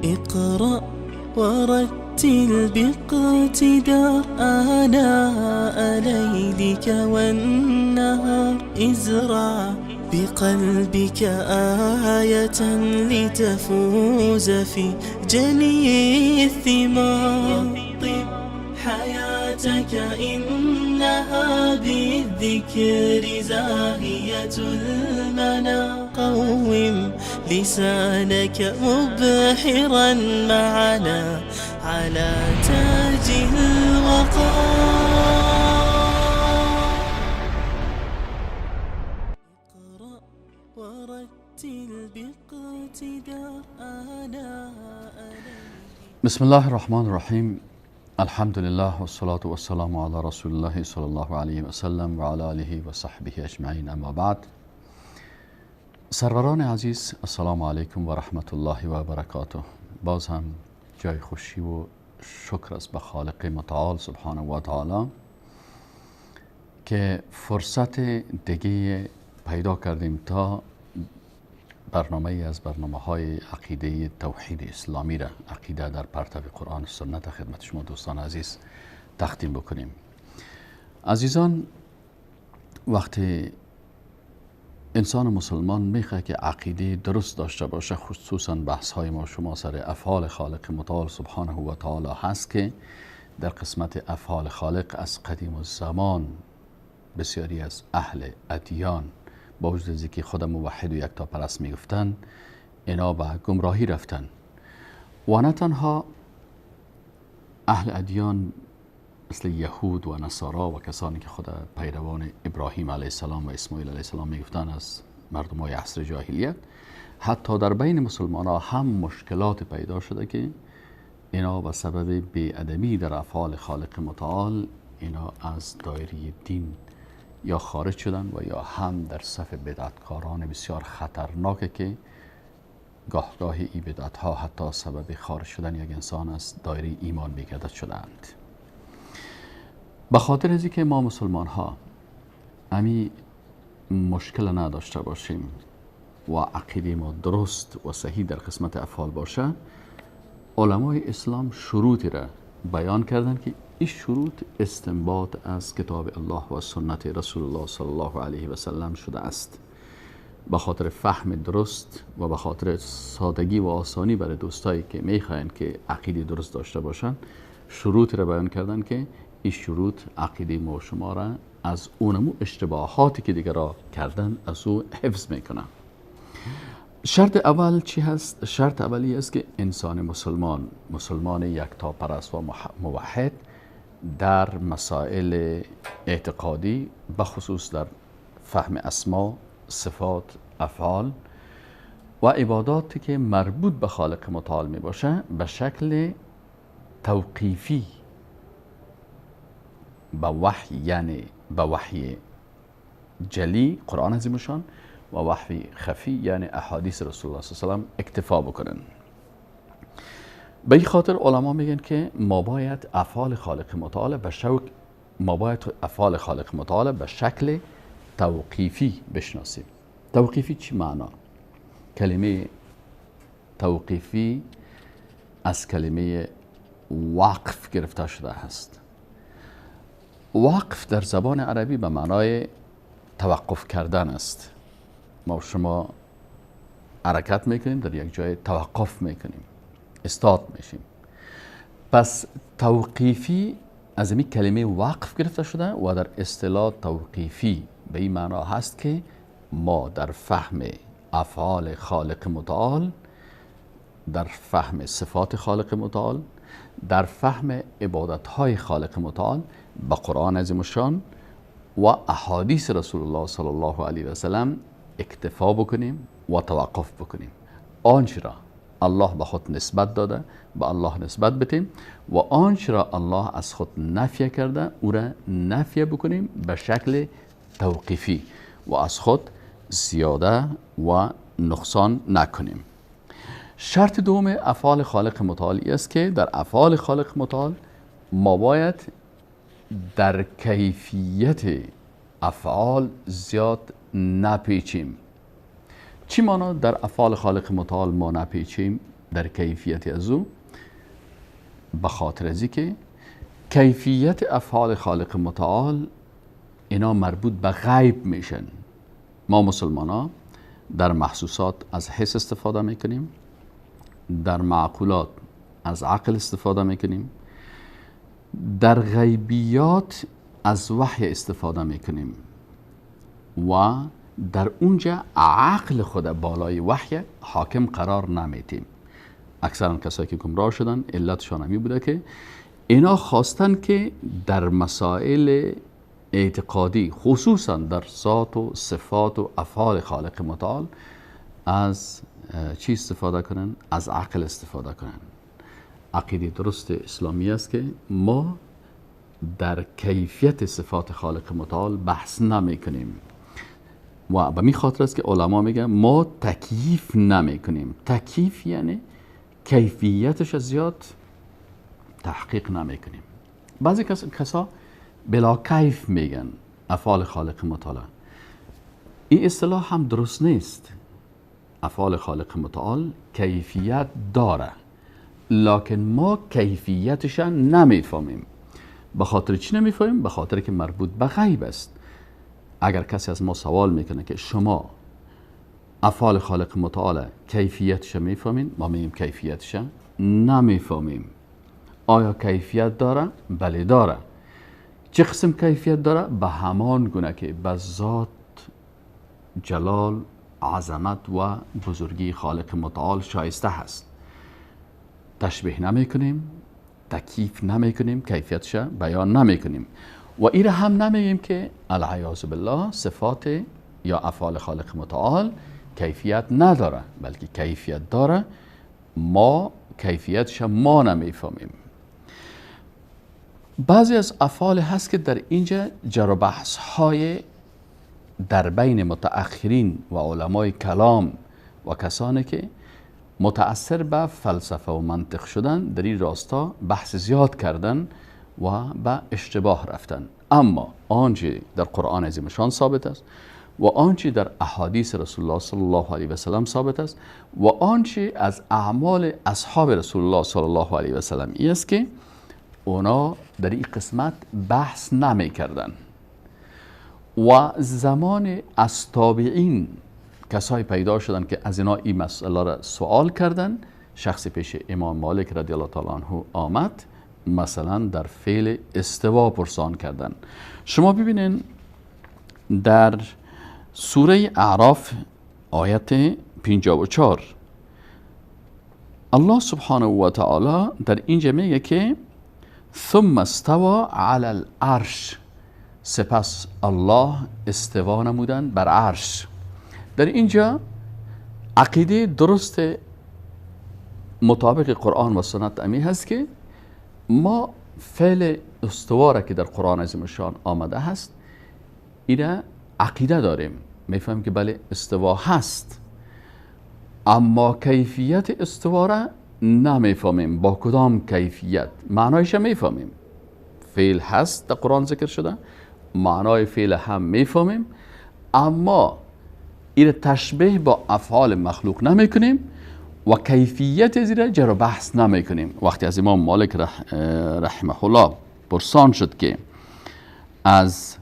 اقرأ ورتل باقتدار آناء ليلك والنهار، ازرع بقلبك آية لتفوز في جني الثمار. طب حياتك إنها بالذكر زاهية المنى، قوم لسانك مبحرا معنا على تاج الوقار. اقرأ ورتل باقتدار آناء. بسم الله الرحمن الرحیم. الحمد لله والصلاة والسلام على رسول الله صلی الله علیه و سلم و علی آله و صحبه اجمعین، اما بعد. سروران عزیز، السلام علیکم و رحمت الله و برکاته. باز هم جای خوشی و شکر است به خالق متعال سبحانه و تعالی که فرصت دیگه پیدا کردیم تا برنامه از برنامه های عقیده توحید اسلامی را، عقیده در پرتو قرآن و سنت، خدمت شما دوستان عزیز تقدیم بکنیم. عزیزان، وقتی انسان مسلمان میخواد که عقیده درست داشته باشه، خصوصا بحث های ما شما سر افعال خالق متعال سبحانه و تعالی هست که در قسمت افعال خالق از قدیم الزمان بسیاری از اهل ادیان با وجود از اینکه خود موحد و یکتا پرست میگفتن، اینا به گمراهی رفتن. و نه تنها اهل ادیان مثل یهود و نصارا و کسانی که خود پیروان ابراهیم علیه السلام و اسماعیل علیه السلام میگفتن از مردم های عصر جاهلیت، حتی در بین مسلمان ها هم مشکلات پیدا شده که اینا به سبب بی‌ادبی در افعال خالق متعال اینا از دایره دین یا خارج شدن و یا هم در صف بدعتکاران بسیار خطرناکه که گاه گاهی این بدعت ها حتی سبب خارج شدن یک انسان از دایره ایمان میگردد شدند. به خاطر از اینکه ما مسلمان ها امی مشکل نداشته باشیم و عقیده ما درست و صحیح در قسمت افعال باشه، علمای اسلام شروطی را بیان کردند که این شروط استنباط از کتاب الله و سنت رسول الله صلی الله علیه و سلم شده است. به خاطر فهم درست و به خاطر سادگی و آسانی برای دوستایی که میخواهند که عقیده درست داشته باشند، شروط را بیان کردند که این شروط عقیده ما و شما را از اونمو اشتباهاتی که دیگر را کردن از او حفظ میکنن. شرط اول چی هست؟ شرط اولی است که انسان مسلمان، مسلمان یکتا پرست و موحد، در مسائل اعتقادی بخصوص در فهم اسما، صفات، افعال و عباداتی که مربوط به خالق متعال می باشه، به شکل توقیفی به وحی، یعنی به وحی جلی قرآن عظیمشان و وحی خفی یعنی احادیث رسول الله صلی الله علیه و سلم اکتفا بکنن. به این خاطر علما میگن که ما باید افعال خالق متعال به شوک ما باید افعال خالق متعال به شکل توقیفی بشناسیم. توقیفی چی معنا؟ کلمه توقیفی از کلمه وقف گرفته شده است. وقف در زبان عربی به معنای توقف کردن است. ما شما حرکت میکنیم، در یک جای توقف میکنیم، استاد میشیم. پس توقیفی از این کلمه وقف گرفته شده و در اصطلاح توقیفی به این معنا هست که ما در فهم افعال خالق متعال، در فهم صفات خالق متعال، در فهم عبادت‌های خالق متعال به قرآن عظیم الشان و احادیث رسول الله صلی الله علیه و سلم اکتفا بکنیم و توقف بکنیم. آنچه را الله به خود نسبت داده به الله نسبت بدیم و آنچه را الله از خود نفی کرده او را نفی بکنیم به شکل توقیفی و از خود زیاده و نقصان نکنیم. شرط دوم افعال خالق متعالی است که در افعال خالق متعال ما باید در کیفیت افعال زیاد نپیچیم. چی مانا در افعال خالق متعال ما نپیچیم؟ در کیفیت از او، به خاطر از که کیفیت افعال خالق متعال اینا مربوط به غیب میشن. ما مسلمان ها در محسوسات از حس استفاده میکنیم، در معقولات از عقل استفاده میکنیم، در غیبیات از وحی استفاده میکنیم و در اونجا عقل خود بالای وحی حاکم قرار نمیتیم. اکثرا کسایی که گمراه شدن علتشان همی بوده که اینا خواستن که در مسائل اعتقادی خصوصا در ذات و صفات و افعال خالق متعال از چی استفاده کنن؟ از عقل استفاده کنن. عقیده درست اسلامی است که ما در کیفیت صفات خالق متعال بحث نمی کنیم و به می خاطر است که علما میگن ما تکییف نمی کنیم. تکییف یعنی کیفیتش زیاد تحقیق نمی کنیم. بعضی کسا بلا کیف میگن افعال خالق متعال. این اصطلاح هم درست نیست. افعال خالق متعال کیفیت داره، لکن ما کیفیتش نمیفهمیم. به خاطر چی نمیفهمیم؟ به خاطر که مربوط به غیب است. اگر کسی از ما سوال میکنه که شما افعال خالق متعال کیفیتش میفهمین، ما میگیم کیفیتش نمیفهمیم. آیا کیفیت داره؟ بله داره. چه قسم کیفیت داره؟ به همان گونه که به ذات جلال، عظمت و بزرگی خالق متعال شایسته هست. تشبیه نمی کنیم، تکییف نمی کنیم، کیفیتش بیان نمی کنیم و این هم نمیگیم که العیاذ بالله صفات یا افعال خالق متعال کیفیت نداره، بلکه کیفیت داره، ما کیفیتش ما نمیفهمیم. بعضی از افعال هست که در اینجا جر و بحث های در بین متأخرین و علمای کلام و کسانی که متأثر به فلسفه و منطق شدن در این راستا بحث زیاد کردن و به اشتباه رفتن. اما آنچه در قرآن عظیم شان ثابت است و آنچه در احادیث رسول الله صلی الله علیه و سلم ثابت است و آنچه از اعمال اصحاب رسول الله صلی الله علیه و سلم ای است که اونا در این قسمت بحث نمی کردن. و زمان از تابعین کسایی پیدا شدن که از اینا این مسئله را سوال کردن. شخصی پیش امام مالک رضی الله تعالی عنه آمد، مثلا در فعل استوا پرسان کردن. شما ببینین در سوره اعراف آیت 54 الله سبحانه و تعالی در اینجا میگه که ثم استوى علی العرش، سپس الله استوا نمودن بر عرش. در اینجا عقیده درست مطابق قرآن و سنت امی هست که ما فعل استوا را که در قرآن عظیم الشان آمده هست ایره عقیده داریم، میفهمیم که بله استوا هست، اما کیفیت استوا را نمیفهمیم. با کدام کیفیت؟ معنایش میفهمیم، فعل هست در قرآن ذکر شده، معنای فعل هم میفهمیم، اما این تشبیه با افعال مخلوق نمیکنیم و کیفیت زیرا جر و بحث نمیکنیم. وقتی از امام مالک رحمه الله پرسان شد که از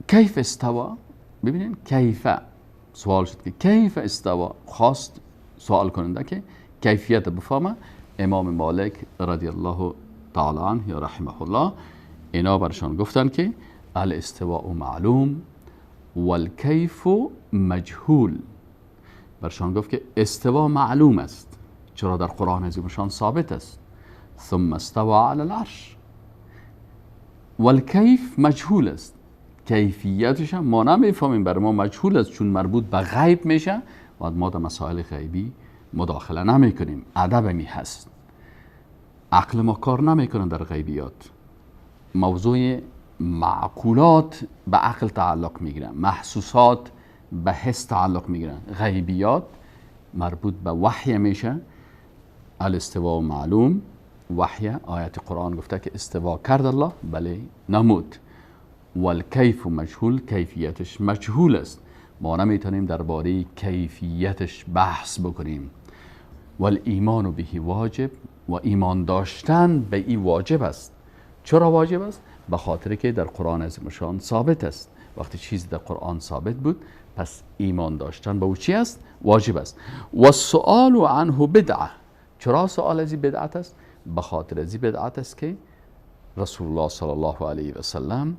کیف استوا، ببینین کیف سوال شد که کیف استوا، خواست سوال کننده که کیفیت بفهمه. امام مالک رضی الله تعالی عنه یا رحمه الله اینا برشان گفتن که الاستواء معلوم والکیف مجهول. برشان گفت که استوا معلوم است، چرا در قرآن عظیم شان ثابت است، ثم استوى علی العرش، والکیف مجهول است، کیفیتش ما نمیفهمیم، بر ما مجهول است چون مربوط به غیب میشه و ما در مسائل غیبی مداخله نمیکنیم. ادب می هست، عقل ما کار نمیکنه در غیبیات. موضوع معقولات به عقل تعلق میگیرن، محسوسات به حس تعلق میگیرن، غیبیات مربوط به وحی میشه. الاستواء معلوم، وحی آیت قرآن گفته که استوا کرد الله، بله نمود. والکیف مجهول، کیفیتش مجهول است. ما نمیتونیم درباره کیفیتش بحث بکنیم. والایمان به واجب، و ایمان داشتن به این واجب است. چرا واجب است؟ به خاطر که در قرآن عظیم الشان ثابت است. وقتی چیزی در قرآن ثابت بود، پس ایمان داشتن به او چی است؟ واجب است. و سؤال عنه بدعه. چرا سؤال از این بدعت است؟ به خاطر از این بدعت است که رسول الله صلی الله علیه و سلم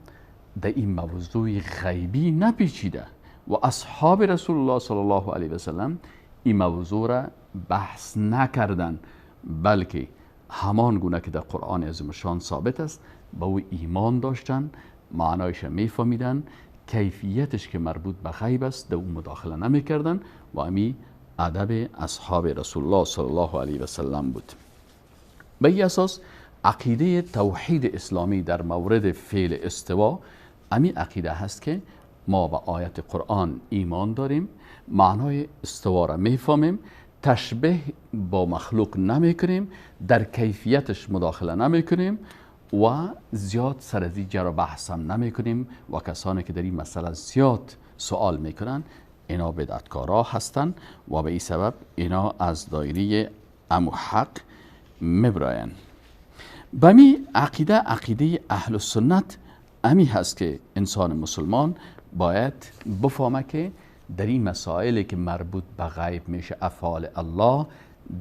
در این موضوع غیبی نپیچیده و اصحاب رسول الله صلی الله علیه و سلم این موضوع را بحث نکردن، بلکه همان گونه که در قرآن عظیم الشان ثابت است به او ایمان داشتن، معنایش میفهمیدن، کیفیتش که مربوط به غیب است در او مداخله نمیکردن و امی ادب اصحاب رسول الله صلی الله علیه و سلم بود. به این اساس عقیده توحید اسلامی در مورد فعل استوا امی عقیده هست که ما به آیت قرآن ایمان داریم، معنای استوا را میفهمیم، تشبیه با مخلوق نمیکنیم، در کیفیتش مداخله نمیکنیم و زیاد سر از این جر بحث هم نمیکنیم و کسانی که در این مسئله زیاد سوال میکنن اینا بدعتکارا هستن و به این سبب اینا از دایره امو حق میبراین. به می عقیده، عقیده اهل سنت امی هست که انسان مسلمان باید بفهمه که در این مسائلی که مربوط به غیب میشه، افعال الله،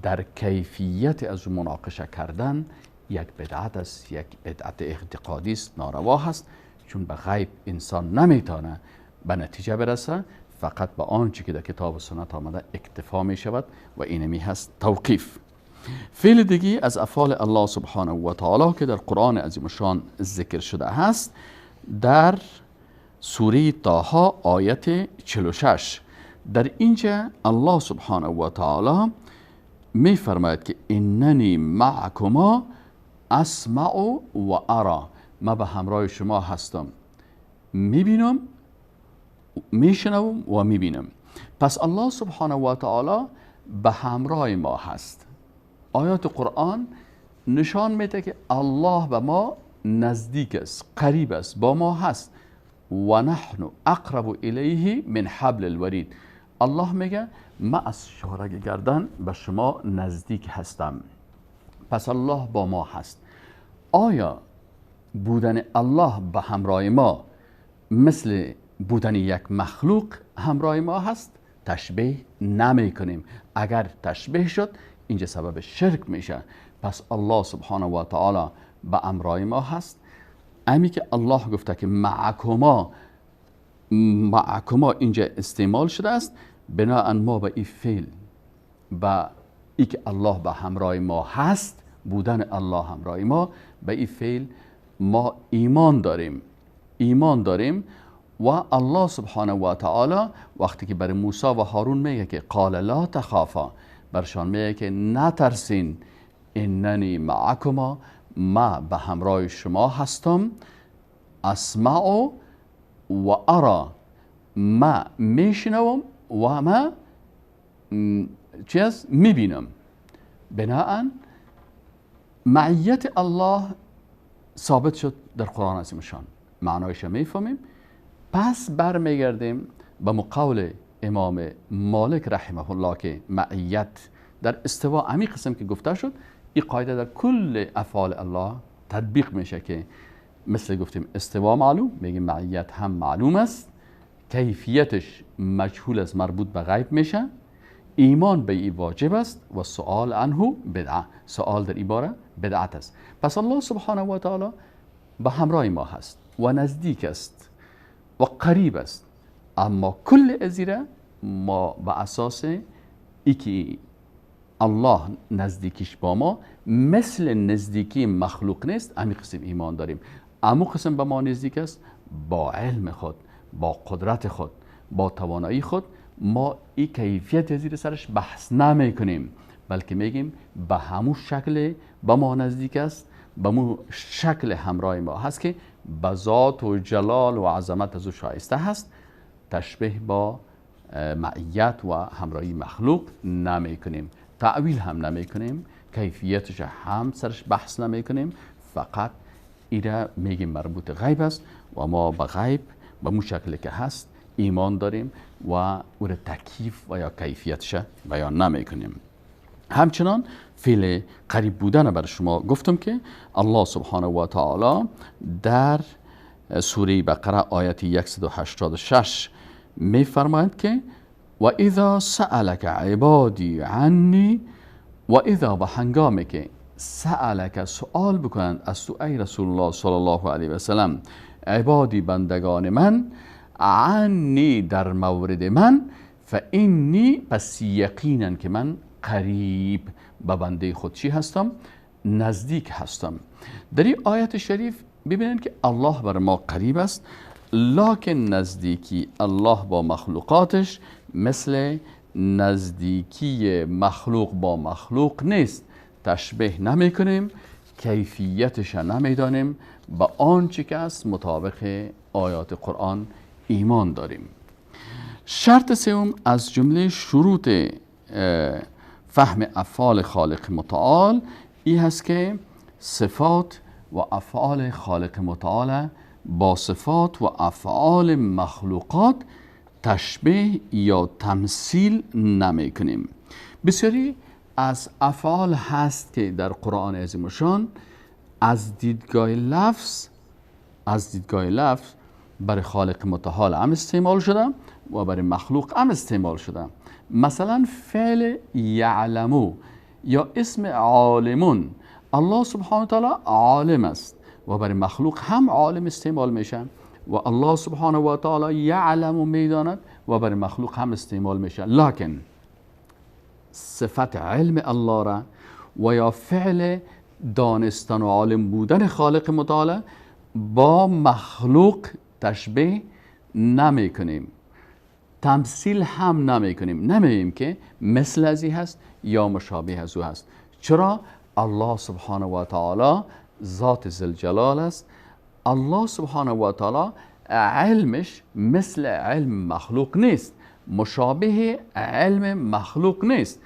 در کیفیت از او مناقشه کردن یک بدعت است، یک بدعت اعتقادی است، ناروا هست، چون به غیب انسان نمیتونه به نتیجه برسه، فقط به آنچه که در کتاب و سنت آمده اکتفا می شود و اینمی هست توقیف. فعل دیگه از افعال الله سبحانه و تعالی که در قرآن عظیم الشان ذکر شده هست در سوره طه آیت 46، در اینجا الله سبحانه و تعالی می فرماید که اننی معکما اسمع و ارا، ما به همراه شما هستم، میبینم، میشنوم و میبینم. پس الله سبحانه و تعالی به همراه ما هست. آیات قرآن نشان میده که الله به ما نزدیک است، قریب است، با ما هست. و نحن اقرب الیه من حبل الورید. الله میگه ما از شارگ گردن به شما نزدیک هستم. پس الله با ما هست. آیا بودن الله به همراه ما مثل بودن یک مخلوق همراه ما هست؟ تشبیه نمی کنیم. اگر تشبیه شد اینجا سبب شرک میشه. پس الله سبحانه و تعالی به همراه ما هست. امی که الله گفته که معکما، معکما اینجا استعمال شده است، بناهن ما به این فعل، به ای که الله به همراه ما هست، بودن الله همراه ما، به این فعل ما ایمان داریم، ایمان داریم. و الله سبحانه و تعالی وقتی که برای موسی و هارون میگه که قال لا تخافا، برشان میگه که نترسین، اننی معکما، ما به همراه شما هستم، اسمع و ارا، ما میشنوم و ما چی است؟ میبینم. بناهن معیت الله ثابت شد در قرآن عظیم شان، معنایش میفهمیم. پس برمیگردیم به مقول امام مالک رحمه الله که معیت در استوا امی قسم که گفته شد، این قاعده در کل افعال الله تطبیق میشه که مثل گفتیم استوا معلوم، میگیم معیت هم معلوم است، کیفیتش مجهول است، مربوط به غیب میشه، ایمان به این واجب است و سؤال عنه بدعه، سؤال در این باره بدعت است. پس الله سبحانه و تعالی به همراه ما هست و نزدیک است و قریب است، اما کل ازیره ما به اساس ای که الله نزدیکیش با ما مثل نزدیکی مخلوق نیست، امی قسم ایمان داریم. امو قسم به ما نزدیک است، با علم خود، با قدرت خود، با توانایی خود، ما این کیفیت زیر سرش بحث نمی کنیم، بلکه میگیم به همون شکل به ما نزدیک است، به مو شکل همراه ما هست که به ذات و جلال و عظمت از او شایسته هست. تشبیه با معیت و همراهی مخلوق نمی کنیم، تعویل هم نمی کنیم، کیفیتش هم سرش بحث نمی کنیم، فقط ایره میگیم مربوط غیب است و ما به غیب به مو شکلی که هست ایمان داریم و او را تکییف و یا کیفیتش بیان نمیکنیم. همچنان فعل قریب بودن بر شما گفتم که الله سبحانه و تعالی در سوره بقره آیت 186 میفرماید که و اذا سألک عبادی عنی، و اذا و هنگامی که سألک سؤال بکنند از تو ای رسول الله صلی الله علیه و سلم، عبادی بندگان من، عنی در مورد من، فانی پس یقینا که من قریب به بنده خود چی هستم؟ نزدیک هستم. در این آیت شریف ببینید که الله بر ما قریب است، لکن نزدیکی الله با مخلوقاتش مثل نزدیکی مخلوق با مخلوق نیست. تشبیه نمی کنیم، کیفیتش نمی دانیم، با آنچه که است مطابق آیات قرآن ایمان داریم. شرط سوم از جمله شروط فهم افعال خالق متعال ای هست که صفات و افعال خالق متعال با صفات و افعال مخلوقات تشبیه یا تمثیل نمی کنیم. بسیاری از افعال هست که در قرآن عظیم الشان از دیدگاه لفظ برای خالق متعال هم استعمال شده و برای مخلوق هم استعمال شده. مثلا فعل یعلمو یا اسم عالمون، الله سبحانه و تعالی عالم است و برای مخلوق هم عالم استعمال میشه و الله سبحانه و تعالی یعلم و میداند و برای مخلوق هم استعمال میشه. لکن صفت علم الله را و یا فعل دانستن و عالم بودن خالق متعال با مخلوق تشبیه نمی کنیم، تمثیل هم نمی کنیم، نمی که مثل ازی هست یا مشابه از او هست. چرا؟ الله سبحانه و تعالی ذات ذوالجلال است. الله سبحانه و تعالی علمش مثل علم مخلوق نیست، مشابه علم مخلوق نیست.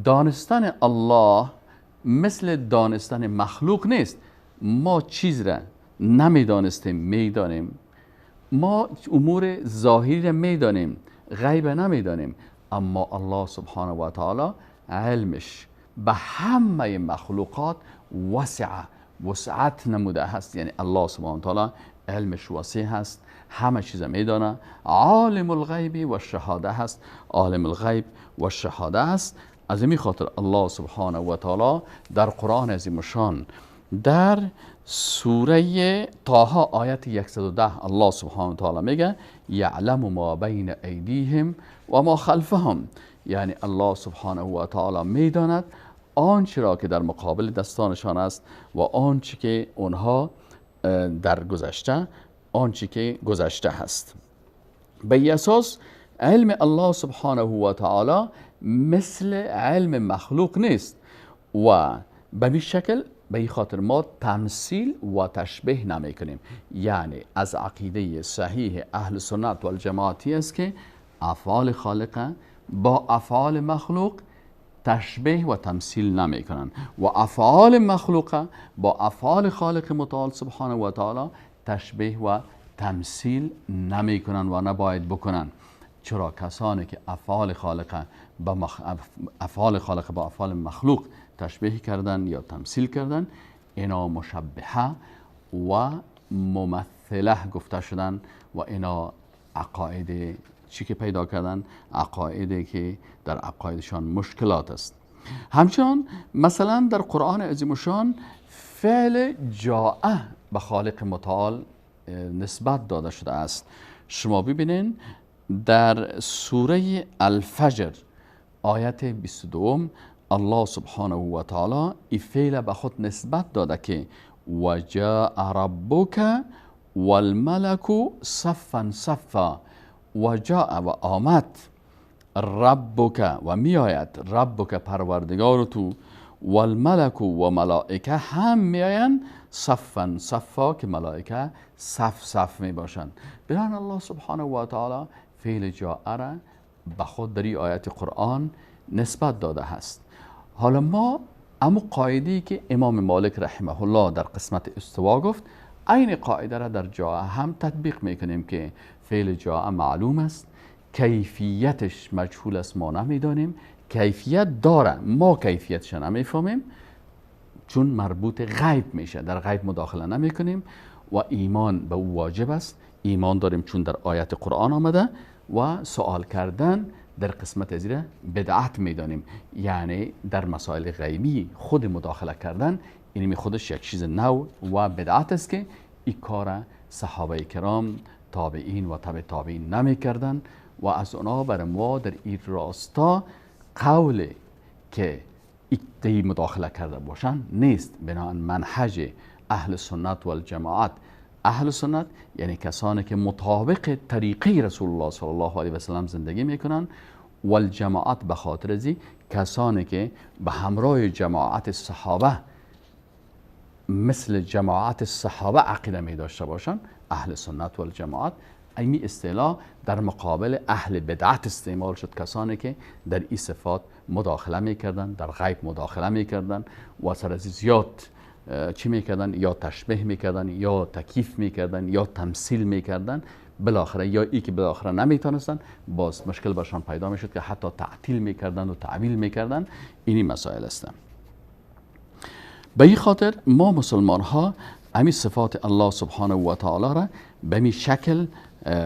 دانستن الله مثل دانستن مخلوق نیست. ما چیز را نمیدانستیم، میدانیم. ما امور ظاهری را میدانیم، غیب نمیدانیم. اما الله سبحانه و تعالی علمش به همه مخلوقات وسعت نموده هست. یعنی الله سبحانه و تعالی علمش وسیع هست، همه چیز میدانه، عالم الغیب و شهاده هست، عالم الغیب و شهاده است. از این خاطر الله سبحانه و تعالی در قرآن عظیم الشان در سوره طه آیت 110 الله سبحانه و تعالی میگه یعلم ما بین ایدیهم و ما خلفهم، یعنی الله سبحانه و تعالی میداند آنچه را که در مقابل دستانشان است و آنچه که اونها در گذشته، آنچه که گذشته هست. به این اساس علم الله سبحانه و تعالی مثل علم مخلوق نیست و به این شکل، به این خاطر ما تمثیل و تشبیه نمی کنیم. یعنی از عقیده صحیح اهل سنت و الجماعتی است که افعال خالق با افعال مخلوق تشبیه و تمثیل نمی کنند و افعال مخلوق با افعال خالق متعال سبحانه و تعالی تشبیه و تمثیل نمی کنند و نباید بکنند. چرا کسانی که افعال خالق با افعال خالق با افعال مخلوق تشبیه کردن یا تمثیل کردن، اینا مشبهه و ممثله گفته شدن و اینا عقاید چی که پیدا کردن، عقایدی که در عقایدشان مشکلات است. همچنان مثلا در قرآن عظیم الشان فعل جاء به خالق متعال نسبت داده شده است. شما ببینین در سوره الفجر آیت 22 الله سبحانه و تعالی این فعل به خود نسبت داده که و جاء ربک والملک صفا صفا. و جاء و آمد، ربک و میآید، ربک پروردگار تو، والملک و ملائکه هم میآیند، صفا صفا که ملائکه صف صف می باشند. بنابراین الله سبحانه و تعالی فعل جاء را به خود در این آیت قرآن نسبت داده هست. حالا ما اما قاعده که امام مالک رحمه الله در قسمت استوا گفت، عین قاعده را در جاء هم تطبیق میکنیم که فعل جاء معلوم است، کیفیتش مجهول است، ما نمیدانیم، کیفیت داره، ما کیفیتش نمیفهمیم چون مربوط غیب میشه، در غیب مداخله نمیکنیم و ایمان به او واجب است، ایمان داریم چون در آیت قرآن آمده و سوال کردن در قسمت ازیره بدعت میدانیم، یعنی در مسائل غیبی خود مداخله کردن اینمی خودش یک چیز نو و بدعت است که این کار صحابه کرام، تابعین و تبع تابعین نمیکردن و از اونا بر ما در این راستا قول که ایده مداخله کرده باشن نیست. بنابراین منهج اهل سنت و الجماعت، اهل سنت یعنی کسانی که مطابق طریقه رسول الله صلی الله علیه و سلم زندگی میکنن، و الجماعت به خاطر ازی کسانی که به همراه جماعت صحابه مثل جماعت صحابه عقیده می داشته باشن، اهل سنت و الجماعت. این اصطلاح در مقابل اهل بدعت استعمال شد، کسانی که در این صفات مداخله میکردن، در غیب مداخله میکردن و سر از زیاد چی میکردن، یا تشبیه میکردن، یا تکییف میکردن، یا تمثیل میکردن، بالاخره یا ای که بالاخره نمیتونستن باز مشکل برشان پیدا میشد که حتی تعطیل میکردن و تعویل میکردن. اینی مسائل هستن. به این خاطر ما مسلمان ها همین صفات الله سبحانه و تعالی را به این شکل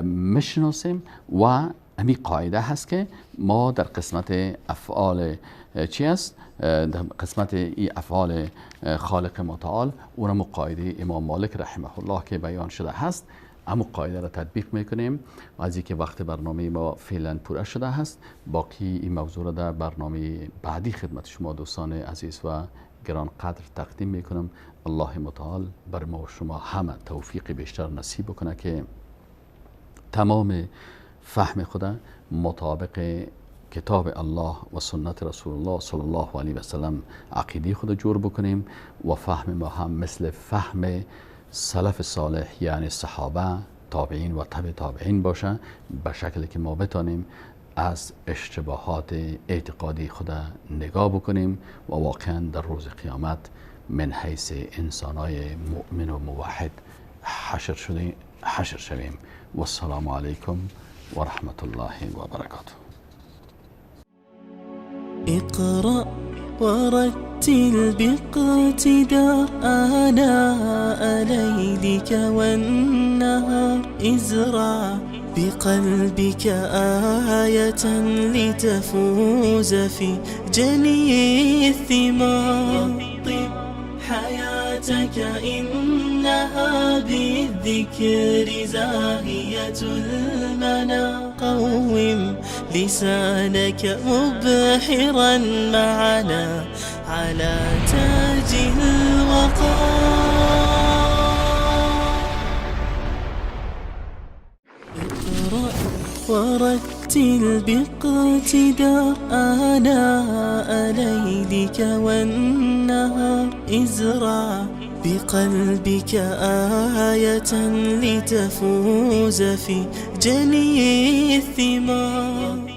میشناسیم و همین قاعده هست که ما در قسمت افعال چی است؟ در قسمت ای افعال خالق متعال اونم قاعده امام مالک رحمه الله که بیان شده هست، اما قاعده را تطبیق میکنیم. و از اینکه وقت برنامه ما فعلا پوره شده هست، باقی این موضوع را در برنامه بعدی خدمت شما دوستان عزیز و گران قدر تقدیم میکنم. الله متعال بر ما و شما همه توفیق بیشتر نصیب بکنه که تمام فهم خود مطابق کتاب الله و سنت رسول الله صلی الله علیه و سلم عقیده خود جور بکنیم و فهم ما هم مثل فهم سلف صالح یعنی صحابه، تابعین و تبع تابعین باشه، به شکلی که ما بتانیم از اشتباهات اعتقادی خود نگاه بکنیم و واقعا در روز قیامت من حیث انسانای مؤمن و موحد حشر شویم. و السلام علیکم و رحمت الله و برکاته. اقرأ ورتل باقتدار آناء ليلك والنهار، ازرع بقلبك آية لتفوز في جني الثمار، طب حياتك إنها بالذكر زاهية المنى، قوم لسانك مبحرا معنا على تاج الوقار. اقرأ ورتل باقتدار آناء ليلك والنهار، ازرع بقلبك آية لتفوز في جني الثمار.